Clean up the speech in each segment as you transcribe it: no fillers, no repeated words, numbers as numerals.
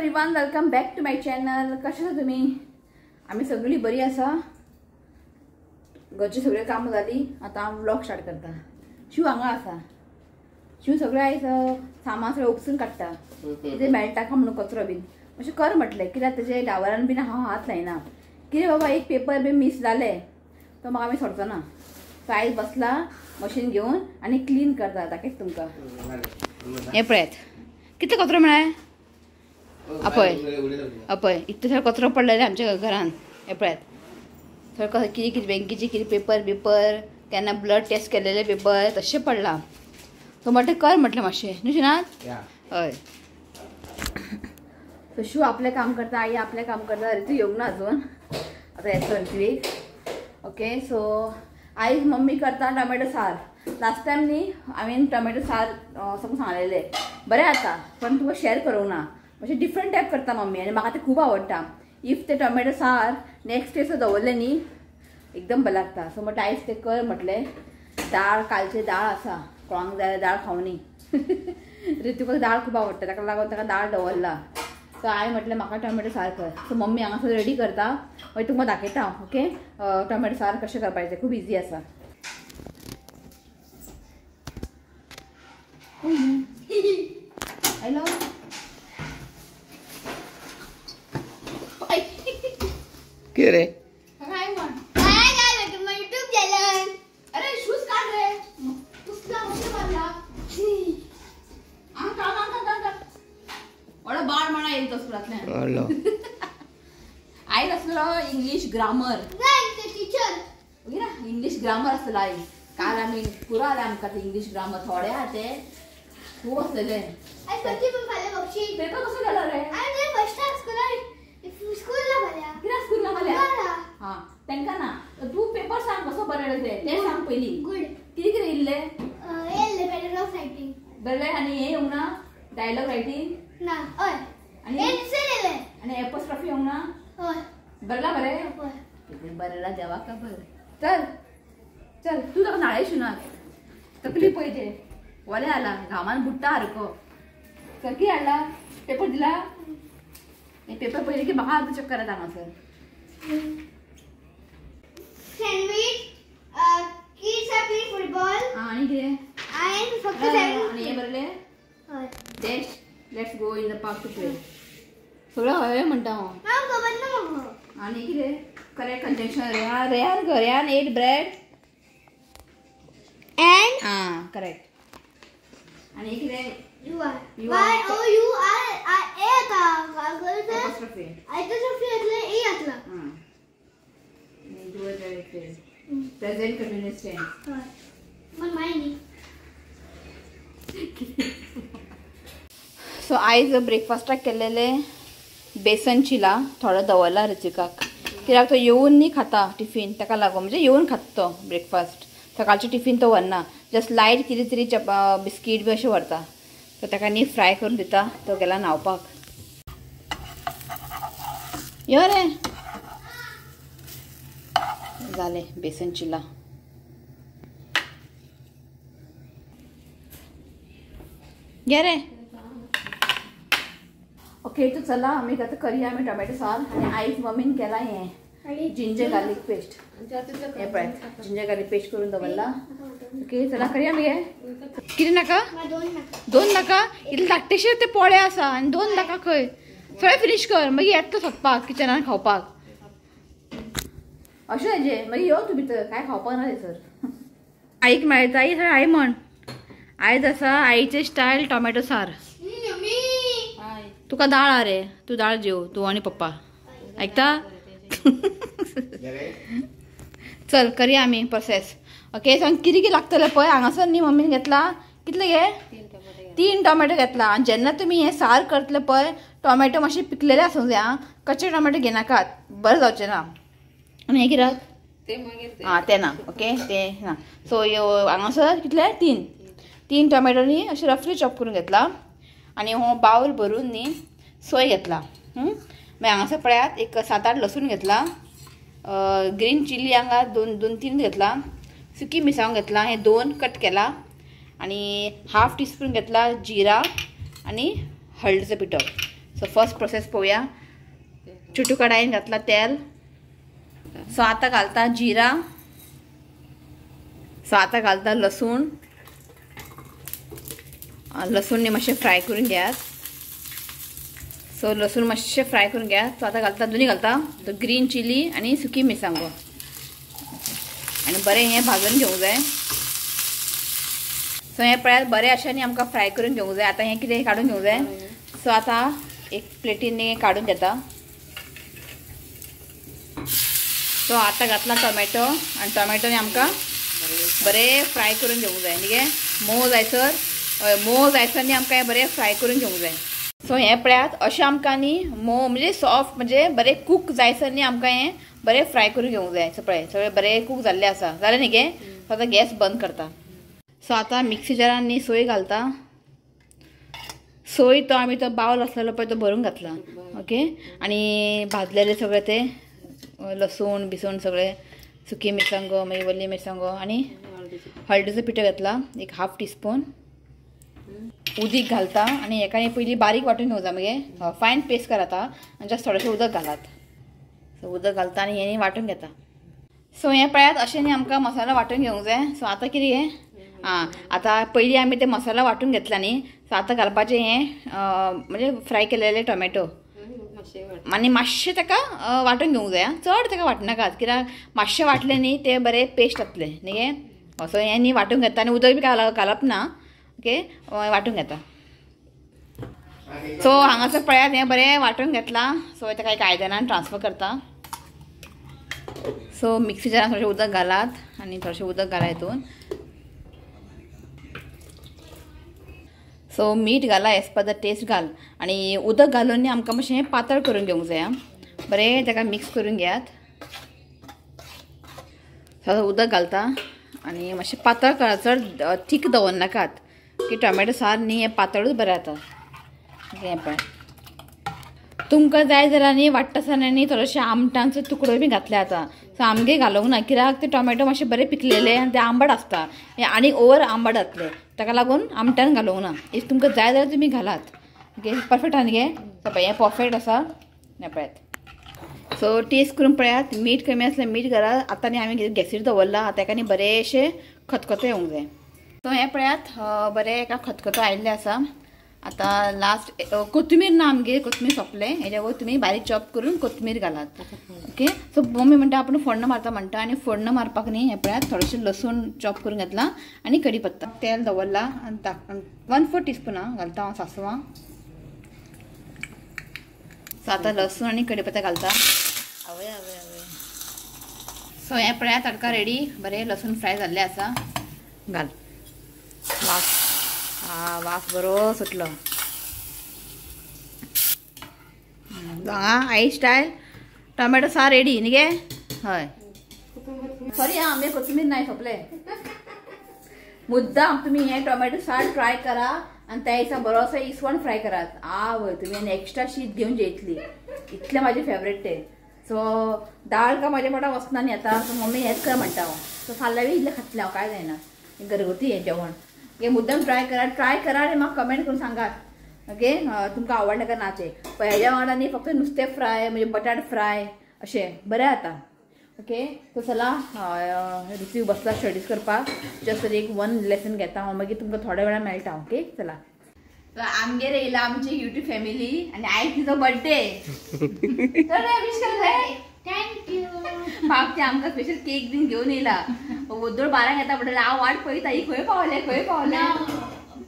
Everyone, welcome back to my channel. कशें आसा तुमी? आमी सगळीं बरी आसा. घरची सगळीं कामां जाली, आतां हांव व्लॉग स्टार्ट करता. शिव हांगा आसा. शिव सगळें आयज सामान सगळें उपसून काडटा, कितें मेळटा का म्हणून कचरो बीन अशें कर म्हटलें. कित्याक तेजे डावरान बीन हांव हात लायना. कितें बाबा एक पेपर बी मीस जालें तो म्हाका आमी सोडचो ना. सो आयज बसला मशीन घेवन आनी क्लीन करता. दाखयता तुमकां. हें पळयात कितलो कचरो मेळ्ळा. अपय अपय इतलो सगळो कचरो पडलेले आमच्या घरान. हें पळयात सगळें कसं कितें कितें बँकेचे कितें पेपर बिपर, केन्ना ब्लड टेस्ट केलेले पेपर तशें पडलां. सो म्हटलें कर म्हटलें मातशें न्हू शिनात. हय, सो शिव आपलें काम करता, आई आपलें काम करता. रितू येवंक ना अजून, आतां येतलो ऋत्वीक. ओके, सो आयज मम्मी करता टोमॅटो सार. लास्ट टायम न्ही हांवें टोमॅटो सार सगळें सांगलेलें, बरें आतां पण तुमकां शेअर करूंक ना. मातशें डिफरंट टायप करता मम्मी आनी म्हाका तें खूब आवडटा. If ते टोमॅटो सार नेक्स्ट डे सुद्दां दवरलें न्ही एकदम बरें लागता. सो म्हटलें आयज तें कर म्हटलें. दाळ कालचें दाळ आसा, कोणाक जाय दाळ खावनी. ऋतुकाक दाळ खूब आवडटा, ताका लागून ताका दाळ दवरला. सो हांवें म्हटलें म्हाका टोमॅटो सार कर. सो मम्मी हांगासर रेडी करता, मागीर तुमकां दाखयता हांव. ओके, टोमॅटो सार कशें करपाचें, खूब इजी आसा. हॅलो, कितें रे? काय म्हण? YouTube channel. अरे शूज काढ रे, पुसला मशीन मारला. आंग काढ आंग काढ काढ. व्हडलो बाळ म्हणा येईल तो स्कुलांतल्यान. आयज आसलो इंग्लीश ग्रामर. टीचर ना, इंग्लीश ग्रामर आसलो आयज. काल आमी पुरो आले आमकां ते इंग्लीश ग्रामर. थोडे आहा ते खूब आसलेले. पेपर कसो गेलो रे? कित्याक स्कूल ना फाल्यां? हां, तांकां ना. तूं पेपर सांग कसो बरयलो ते, तें सांग पयलीं. गुड. कितें कितें येयल्लें? येयल्लें पॅराग्राफ रायटींग बरयलें. आनी हें येवंक ना डायलॉग रायटींग ना. हय, आनी आनी एपोस्ट्रॉफी येवंक ना. हय, बरयला बरें. कितें बरयला देवाक खबर. चल चल, तूं ताका न्हाळे शिनात तकली पळय वोलें जाला घामान बुडटा सारको. चल, कितें हाडला? पेपर दिला? हे पेपर पळयले की म्हाका अर्द चक्कर येता हांगासर. Sandwich, kids are playing football. आनी कितें? आनी फक्त आनी हें बरयलें dash let's go in the park to play. सगळें हय म्हणटा हांव. खबर ना म्हाका. आनी कितें? Correct conjunction. रेहान रेहान कर. Rehan ate bread and. आं, करेक्ट. आनी कितें? You are Y O U R I A येता. एपोस्ट्रॉफी. एपोस्ट्रॉफी येतलें, ए येतला. Present continuous tense. हय, पण माय न्ही. सो आयज ब्रेकफास्टाक केलेले बेसन चिला थोडो दवरला ऋत्विकाक, कित्याक तो येवन न्ही खाता टिफीन, ताका लागून म्हणजे येवन खाता तो ब्रेकफास्ट. सकाळचें टिफीन तो व्हरना, जस्ट लायट कितें तरी बिस्कीट बी अशें व्हरता. सो ताका न्ही फ्राय करून दिता. तो गेला न्हांवपाक. यो रे, जालें बेसन चिला. घे रे. ओके, तो चला आमी आतां करया आमी टोमॅटो सार. आनी आयज मम्मीन केला हें जिंजर गार्लीक पेस्ट. हें पळयात जिंजर गार्लीक पेस्ट करून दवरला. ओके, चला करया आमी. हें कितें नाका? दोन नाका. इतले धाकटेशे ते पोळे आसा आनी दोन नाका खंय. सगळें फिनीश कर, मागीर येतलो सोदपाक किचनान खावपाक. अशें हेजें मागीर यो तूं भितर, कांय खावपाक ना थंयसर. आईक मेळटा. आई आई म्हण आयज आसा आईचें स्टायल टोमॅटो सार. तुका दाळ आ रे, तूं दाळ जेव तूं आनी पप्पा. आयकता? चल करया आमी प्रोसेस. ओके, सांग कितें कितें लागतलें पळय. हांगासर न्ही मम्मीन घेतला कितले गे? 3 टोमॅटो घेतला. आनी जेन्ना तुमी हें सार करतले पळय, टोमॅटो मातशे पिकलेले आसूंक जाय आं, कच्चे टोमॅटो घेनाकात, बरें जावचें ना. आनी हें कित्याक? आं, तें ना. ओके, तें ना. सो हांगासर कितले? 3 टोमॅटो न्ही अशें रफली चॉप करून घेतला. आनी हो बावल भरून न्ही सोय घेतला. मागीर हांगासर पळयात एक 7-8 लसूण घेतला, ग्रीन चिली हांगा 2-3 घेतला, सुकी मिरसांग घेतला, हें 2 कट केला, आनी हाफ टीस्पून घेतला जिरा आनी हळदीचो पिठो. सो फर्स्ट प्रोसेस पळोवया. चुटू कडायेन घातला तेल. सो आतां घालता जिरा. सो आतां घालता लसूण. लसूण मातशें फ्राय करून घेयात. सो लसूण मातशें फ्राय करून घेयात. सो आतां घालता दोनी घालता ग्रीन चिली आनी सुकी मिरसांगो आनी बरें हें भाजून घेवंक जाय. सो हें पळयात बरें अशें न्ही आमकां फ्राय करून घेवंक जाय. आतां हें कितें काडून घेवंक जाय. सो आतां एक प्लेटीन काडून घेता. सो आतां घातला टोमॅटो आनी टोमॅटो आमकां बरें फ्राय करून घेवंक जाय न्ही गे. मोव जायसर हय मोव जायसर न्ही आमकां हें बरें फ्राय करून घेवंक जाय. सो हें पळयात अशें आमकां न्ही मोव म्हणजे सॉफ्ट म्हणजे बरें कूक जायसर न्ही आमकां हें बरें फ्राय करून घेवंक जाय. सो पळय सगळें बरें कूक जाल्लें आसा. जालें न्ही गे. सो आतां गॅस बंद करता. सो आतां मिक्सी जारान न्ही सोय घालता. सोय तो आमी तो बावल आसलेलो पळय तो भरून घातला. ओके आनी भाजलेले सगळे ते लसूण बिसूण सगळे सुकी मिरसांगो मागीर वल्ली मिरसांगो आनी हळदीचो पिठो घातला एक हाफ टीस्पून. उदीक घालता आनी हेका पयलीं बारीक वांटून घेवंक जाय मागीर फायन पेस्ट करात आनी जस्ट थोडेशें उदक घालात. सो उदक घालता आनी हें वांटून घेता. सो हें पळयात अशें न्ही आमकां मसालो वांटून घेवंक जाय. सो आतां कितें हें आं आतां पयलीं आमी ते मसालो वांटून घेतला न्ही. सो आतां घालपाचें हें म्हणजे फ्राय केलेले टोमॅटो आनी मातशें ताका वांटून घेवंक जाय. चड ताका वांटनाकात कित्याक मातशें वांटलें न्ही तें बरें पेस्ट जातलें न्ही गे. सो हें न्ही वांटून घेता आनी उदक बी घालप ना. ओके वांटून घेता. सो हांगासर पळयात हें बरें वांटून घेतलां. सो ताका एका आयदनान ट्रान्सफर करता. सो मिक्सी जारान थोडेशें उदक घालात आनी थोडेशें उदक घाला हितून. सो मीठ घाला एज पर the test घाल आनी उदक घालून न्ही आमकां मातशें पातळ करून घेवंक जाय. बरें ताका मिक्स करून घेयात. सो उदक घालता आनी मातशें पातळ करा, चड थीक दवरनाकात की टोमॅटो सार न्ही हें पातळूच बरें जाता. हें पळय तुमकां जाय जाल्यार न्ही वाडटा आसतना न्ही थोडेशे आमटांचो तुकडो बी घातले आतां. सो आमगे घालूंक ना कित्याक ते टोमॅटो मातशे बरे पिकलेले आनी ते आंबट आसता आनी ओवर आंबट जातले ताका लागून आमटान घालूंक ना. If तुमकां जाय जाल्यार तुमी घालात. ओके परफेक्ट आहा न्ही गे. पळय हें परफेक्ट आसा. हें पळयात. सो टेस्ट करून पळयात. मीठ कमी आसल्यार मीठ घालात. आतां न्ही आमी गॅसीर दवरला. आतां तेका न्ही बरेंशें खतखतो येवंक जाय. सो हें पळयात बरें एका खतखतो आयिल्लें आसा. आतां लास्ट कोथमीर ना आमगेर, कोथमीर सोंपलें. हेज्या वयर तुमी बारीक चॉप करून कोथमीर घालात. ओके सो मम्मी म्हणटा आपूण फोण्ण मारता म्हणटा आनी फोण्ण मारपाक न्ही हें पळयात थोडेशें लसूण चॉप करून घेतला आनी कढीपत्ता. तेल दवरला आनी 1/4 टीस्पून घालता हांव सासवां. सो आतां लसूण आनी कढीपत्ता घालता. आवय आवय आवय. सो हें पळयात तडका रेडी. बरें लसूण फ्राय जाल्लें आसा. घाल वास वास बरो सुटलो. हांगा आई स्टायल टोमॅटो सार रेडी न्ही गे. हय सॉरी आं आमगे कोथमीर नाय सोंपले. मुद्दाम तुमी हें टोमॅटो सार ट्राय करा आनी त्या दिसा बरोसो इसवण फ्राय करात. आवय तुमी आनी एक्स्ट्रा शीत घेवन जेयतली. इतलें म्हाजें फेवरेट तें. सो दाळ काय म्हाज्या पोटाक वचना न्ही आतां. सो मम्मी हेंच कर म्हणटा हांव. सो फाल्यां बी इल्लें खातलें हांव, कांय जायना. घरगुती हें जेवण. ओके मुद्दम ट्राय करा. ट्राय करा आनी म्हाका कमेंट करून सांगात. ओके तुमकां आवडलें काय ना तें. पळय हेज्या वांगडा न्ही फक्त नुस्तें फ्राय म्हणजे बटाट फ्राय अशें बरें जाता. ओके सो चला ऋत्विक बसला स्टडीज करपाक. जस्ट एक 1 लेसन घेता हांव मागीर तुमकां थोड्या वेळान मेळटा. ओके चला. आमगेर येयला आमची युट्यूब फॅमिली आनी आयज तिचो बर्थडे. विश कर. Thank you. बाप ते आमकां स्पेशल केक बीन घेवन येयला. वोदोळ 12 येता म्हणटा हांव वाट पळयता ही खंय पावले खंय पावले.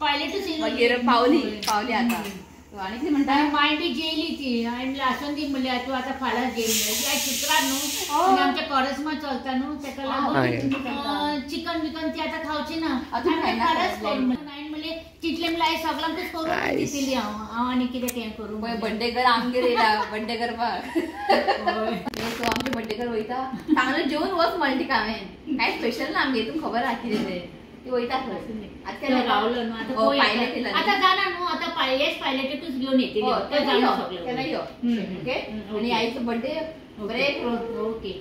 पायलटूच मागीर पावली पावली आतां. आनी कितें म्हणटा माय बी जेली ती हांवें आसून दी म्हणल्यार तूं आतां फाल्यां जेली. शुक्रार न्हू आनी आमच्या कॉरेस्मा चलता न्हू तेका लागून चिकन बिकन ती आतां खावची ना. फाल्यांच हांवें म्हणलें तितलें म्हणल्यार सगळ्यांकूच करून दितली हांव. हांव आनी कितें तें करूं. पळय बड्डे कर आमगेर येयला बड्डे करपाक. सो आमचे बड्डे कर वयता चांगलें जेवन वच म्हणलें तिका हांवें. कांय स्पेशल ना आमगेर तुमकां खबर आहा कितें तें. ती वयता खंय आतां रावलो न्हू आतां आतां जाणा न्हू आतां हेच पायलटूच घेवन येतली. केन्ना यो. ओके आनी आयचो बड्डे बरें करूं. ओके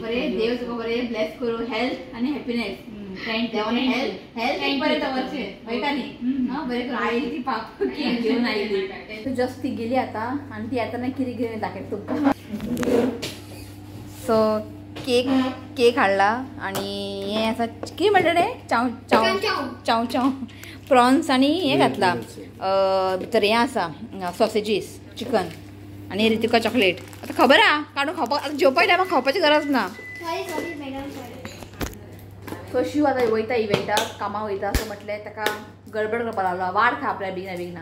बरें देव तुका बरें ब्लेस करूं, हेल्थ आनी happiness. Thank you. Health health बरें दवरचें वयता न्ही. हां बरें करूं. आयली ती पाप केक घेवन आयली. जस्ट ती गेली आतां आनी ती येतना कितें घेवन दाखयता तुमकां. सो केक केक हाडला आनी हें आसा कितें म्हणटा रे, चाव चाव चाव चाव प्रॉन्स आनी हें घातलां भितर, हें आसा सॉसेजीस चिकन आनी रितिका चॉकलेट. आतां खबर आहा काडून खावपाक, आतां जेवपा टायमार खावपाची गरज ना. सो शिव आतां वयता इव्हेंटाक, कामाक वयता. सो म्हटलें ताका गडबड करपाक लागलो, वाड खा आपल्या बेगिना बेगिना.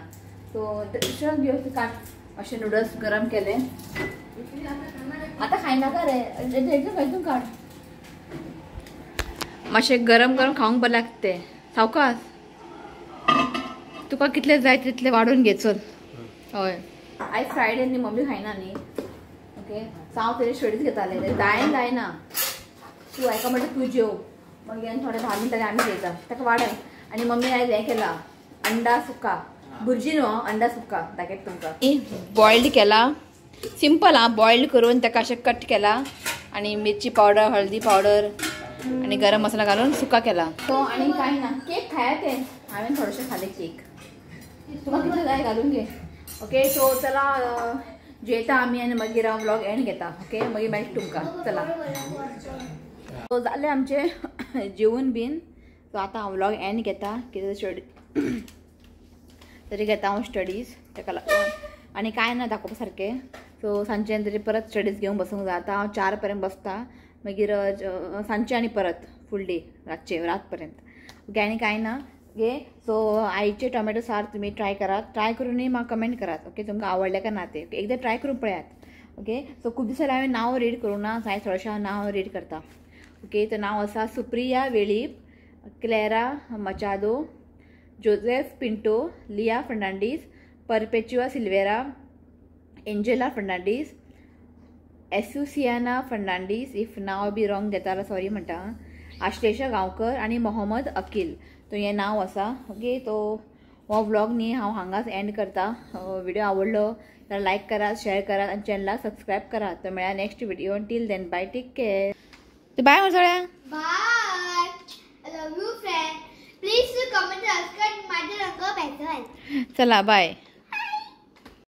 सो घेवन काड मातशें नुडल्स गरम केले. आतां खायनाका रे, एकदम काड मातशें गरम गरम खावंक बरें लागता तें. सावकास तुका कितले जाय तितले वाडून घे चल. हय आयज फ्रायडे न्ही, मम्मी खायना न्ही. ओके सो हांव तेजे स्टडीज घेतालें, जायन जायना तूं आयका म्हणटा तूं जेव, मागीर आनी थोडे 10 मिनटांनी आमी जेयता. ताका वाडय. आनी मम्मी आयज हें केलां अंडा सुक्का, भुरजी न्हू अंडा सुक्का दाखयता तुमकां. बॉयल्ड केला सिंपल आं, बॉयल्ड करून ताका अशें कट केला आनी मिरची पावडर, हळदी पावडर आनी गरम मसाला घालून सुका केला. सो आनी कांय ना, केक खाया तें हांवें थोडेशें खालें केक. तुका कितलें जाय घालून घे. ओके सो चला जेयता आमी आनी मागीर हांव व्लॉग एंड घेता. ओके मागीर मेळटा तुमकां. चला सो जालें आमचें जेवण बीन. सो आतां हांव व्लॉग एंड घेता, कितें स्टडी तरी घेता हांव स्टडीज ताका लागून आनी कांय ना दाखोवपा सारकें. सो सांजचें तरी परत स्टडीज घेवन बसूंक जाय. आतां हांव 4 पर्यंत बसता, मागीर सांजचें आनी परत फूल डे रातचें रात पर्यंत. ओके आनी कांय ना. ओके सो आईचे टोमॅटो सार तुमी ट्राय करात, ट्राय करूनय म्हाका कमेंट करात. ओके तुमकां आवडलें काय ना तें एकदां ट्राय करून पळयात. ओके सो खूब दीस जाले हांवें नांव रीड करूंक ना, हांवें थोडेशें हांव नांव रीड करता. ओके तर नांव आसा Supriya Velip, Clara Machado, Joseph Pinto, Liya Fernandes, Perpetua Silveira, Angela Fernandes, Asusiana Fernandes, if नांव बी रॉंग घेता जाल्यार सॉरी म्हणटा, आश्लेषा गांवकर आनी मोहम्मद अकील. तो हें नांव आसा. ओके तो हो व्लॉग न्ही हांव हांगाच एंड करता. व्हिडिओ आवडलो जाल्यार लायक करात, शेअर करात आनी चॅनलाक सबस्क्रायब करात. तर मेळ्या next video. Till then bye, take care. Bye सगळ्या. Bye, I love you friend. Please comment, subscribe माझे रंग. चला बाय.